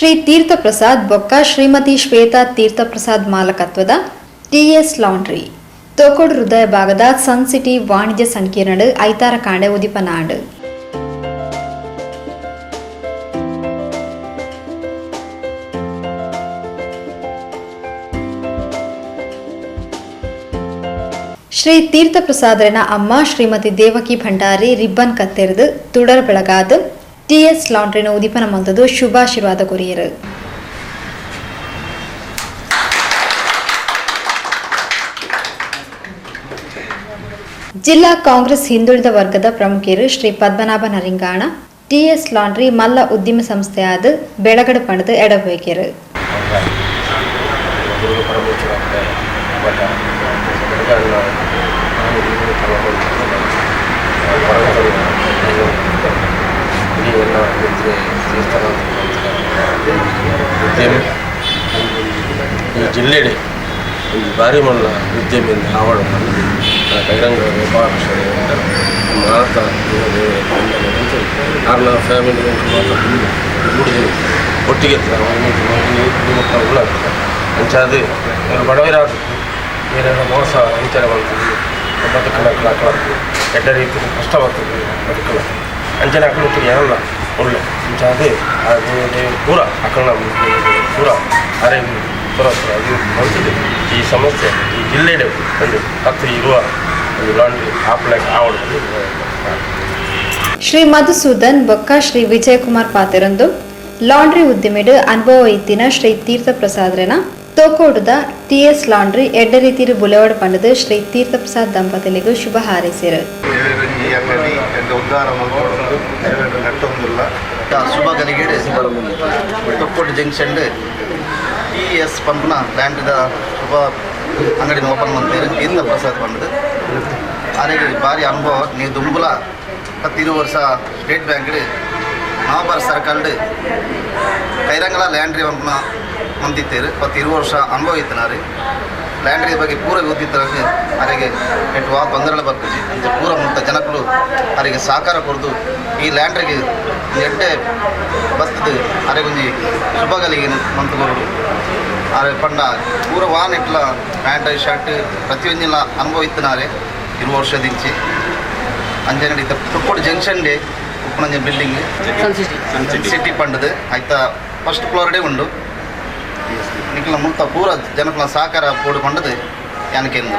ಶ್ರೀ ತೀರ್ಥ ಪ್ರಸಾದ್ ಬೊಕ್ಕ ಶ್ರೀಮತಿ ಶ್ವೇತಾ ತೀರ್ಥ ಪ್ರಸಾದ್ ಮಾಲಕತ್ವದ ಟಿಎಸ್ ಲಾಂಡ್ರಿ ತೋಕೋಡು ಹೃದಯ ಭಾಗದ ಸನ್ ಸಿಟಿ ವಾಣಿಜ್ಯ ಸಂಕೀರ್ಣಡ್ ಐತಾರ ಕಾಂಡೆ ಉದಿಪನಾಂಡ್. ಶ್ರೀ ತೀರ್ಥ ಪ್ರಸಾದರನ ಅಮ್ಮ ಶ್ರೀಮತಿ ದೇವಕಿ ಭಂಡಾರಿ ರಿಬ್ಬನ್ ಕತ್ತೆರೆದು ತುಡರ್ ಬೆಳಗಾದ್ ಟಿಎಸ್ ಲಾಂಡ್ರಿನ ಉದಿಪನ ಮಲ್ತದು ಶುಭಾಶೀರ್ವಾದ ಕೊರಿಯರು. ಜಿಲ್ಲಾ ಕಾಂಗ್ರೆಸ್ ಹಿಂದುಳಿದ ವರ್ಗದ ಪ್ರಮುಖರು ಶ್ರೀ ಪದ್ಮನಾಭ ನರಿಂಗಾಣ ಟಿಎಸ್ ಲಾಂಡ್ರಿ ಮಲ್ಲ ಉದ್ಯಮ ಸಂಸ್ಥೆಯಾದ ಬೆಳಗಡ ಪಣದು ಎಡಬೇಕೆರು. ದುರ್ಗ ಪರಮೇಶ್ವರ ಮಠ ಬೆಳಗಾವಿನ ಇಡೀ ಎಲ್ಲ ನಿದ್ರೆ ದೇವಸ್ಥಾನ ಉದ್ಯಮಿ. ಈ ಜಿಲ್ಲೆಡೆ ಒಂದು ಭಾರಿ ಮಲ್ಲ ಉದ್ಯಮಿಯಿಂದ ಆವಡ ಕೈರಂಗ ಗೋಪಾಲಕೃಷ್ಣ ಮಾತ ಆರ್ನ ಫ್ಯಾಮಿಲಿ ಮಾತ ಮೂರು ಒಟ್ಟಿಗೆ ಉಳ್ಳ ಅಂಚಾದ ಬಡವರಾದ ಏನಾರ ಮೋಸ ಇಂಚರ ಬರ್ತದೆ, ಬದುಕಲ ಕಳ ಎಡ್ಡ ರೀತಿ ಕಷ್ಟ ಬರ್ತದೆ ಬದುಕಲ. ಅಂಚನೆ ಅಕಲು ಏನಲ್ಲ ಒಳ್ಳೆ ಅಂಚಾದ ಅದು ಪೂರ ಅಕಲ್ನ ಪೂರ ಆರೋಗ್ಯ ಪೂರ ಅದು ಬರ್ತದೆ. ಈ ಸಮಸ್ಯೆ ಈ ಜಿಲ್ಲೆಡೆ ಒಂದು 10 ಇರುವ ಒಂದು ಲಾಂಡ್ರಿ ಆಪ್ಲೈಕ್ ಆವಡ. ಶ್ರೀ ಮಧುಸೂದನ್ ಬೊಕ್ಕ ಶ್ರೀ ವಿಜಯಕುಮಾರ್ ಪಾತೆರಂದು ಲಾಂಡ್ರಿ ಉದ್ಯಮಿಡು ಅನುಭವ ಇತ್ತಿನ ಶ್ರೀ ತೀರ್ಥ ಪ್ರಸಾದ್ರನ ತೋಕೋಡುದ ಟಿಎಸ್ ಲಾಂಡ್ರಿ ಎಡ್ಡ ರೀತಿಯ ಬುಲೆವಡ್ ಪಂಡದು ಶ್ರೀ ತೀರ್ಥ ಪ್ರಸಾದ್ ದಂಪತಿಲಿಗೂ ಶುಭ ಹಾರೈಸಿರು. ಈ ಅಂಗಡಿ ಎಂದ ಉದ್ಧಾರ ಮಲ್ಪೊಡೊಂದು ನಟ್ಟೊಂದುಲ್ಲ. ಶುಭ ಗಲಿಗೆಡ್ ತೊಕ್ಕೊಟ್ಟು ಜಂಕ್ಷನ್ ಟಿ ಎಸ್ ಪಂಪ್ನ ಲ್ಯಾಂಡ್ದ ಶುಭ ಅಂಗಡಿನ ಓಪನ್ ಮಂತೇರು ತೀರ್ಥ ಪ್ರಸಾದ್ ಪಂಡದು. ಆರೆಗ್ ಭಾರಿ ಅನುಭವ. ನೀವು ದುಂಬುಲ 10 20 ವರ್ಷ ಸ್ಟೇಟ್ ಬ್ಯಾಂಕ್ ನವಭಾರತ್ ಸರ್ಕಲ್ಡ್ ಕೈರಂಗಲ ಲ್ಯಾಂಡ್ರಿ ಪಂಪ್ನ ಮಂತಿತ್ತೇರು. 10 20 ವರ್ಷ ಅನುಭವ ಇತ್ತನಾರಿ. ಲ್ಯಾಂಡ್ರಿ ಬಗ್ಗೆ ಪೂರ ಗೊತ್ತಿತ್ತಾಗ ಅರೆಗೆ ನೆಟ್ ವಾ ತೊಂದರೆಲ ಬರ್ಪುಜಿ. ಅಂಚ ಪೂರ ಮುಲ್ತ ಜನಕುಲು ಅರೆಗೆ ಸಹಕಾರ ಕೊರ್ದು ಈ ಲ್ಯಾಂಡ್ರಿಗೆ ಎಡ್ಡೆ ಬತ್ತದು ಅರೆಗೊಂಜಿ ಶುಭಗಳಿಗೆ ಮಂತು ಕೊರಡು. ಆರೆ ಪಂಡ ಪೂರ ವಾನ್ ಇಟ್ಲ ಪ್ಯಾಂಟ್ ಶರ್ಟ್ ಪ್ರತಿಯೊಂಜಿಲ ಅನುಭವ ಇತ್ತನಾರೆ 20 ವರ್ಷದಿಂಚಿ. ಅಂಚನೆ ಇತ್ತ ತುಕ್ಕೋಡು ಜಂಕ್ಷನ್ ಡೆ ಉಪ್ಪುನಂಜ ಬಿಲ್ಡಿಂಗ್ ಸಿಟಿ ಪಂಡದು ಐತ ಫಸ್ಟ್ ಫ್ಲೋರ್ ಡೇ ಉಂಡು. ನಿಕ್ಲ ಮುಲ್ತ ಪೂರ ಜನಕುಲ ಸಹಕಾರ ಬೋಡು ಪಂಡದು ಯಾನ್ ಕೇಂದ್ರ.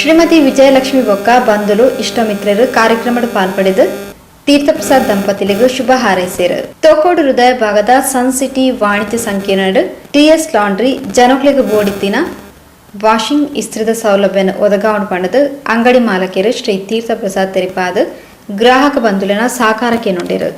ಶ್ರೀಮತಿ ವಿಜಯಲಕ್ಷ್ಮಿ ಬೊಕ್ಕ ಬಂಧುಲು ಇಷ್ಟಮಿತ್ರರು ಕಾರ್ಯಕ್ರಮದ ಪಾಲ್ಪಡೆದು ತೀರ್ಥಪ್ರಸಾದ್ ದಂಪತಿಲಿಗೂ ಶುಭ ಹಾರೈಸಿರು. ತೋಕೋಡು ಹೃದಯ ಭಾಗದ ಸನ್ ಸಿಟಿ ವಾಣಿಜ್ಯ ಸಂಕೀರ್ಣಡ್ ಟಿಎಸ್ ಲಾಂಡ್ರಿ ಜನಕ್ಲೆಗ್ ಬೋಡಿತ್ತಿನ ವಾಷಿಂಗ್ ಇಸ್ತ್ರಿದ ಸೌಲಭ್ಯನ ಒದಗಾವಣೆ ಪಂಡದು ಅಂಗಡಿ ಮಾಲಕರು ಶ್ರೀ ತೀರ್ಥಪ್ರಸಾದ್ ತೆರಿಪಾದ ಗ್ರಾಹಕ ಬಂಧುಲಿನ ಸಾಕಾರಕ್ಕೆ ನೋಡಿರು.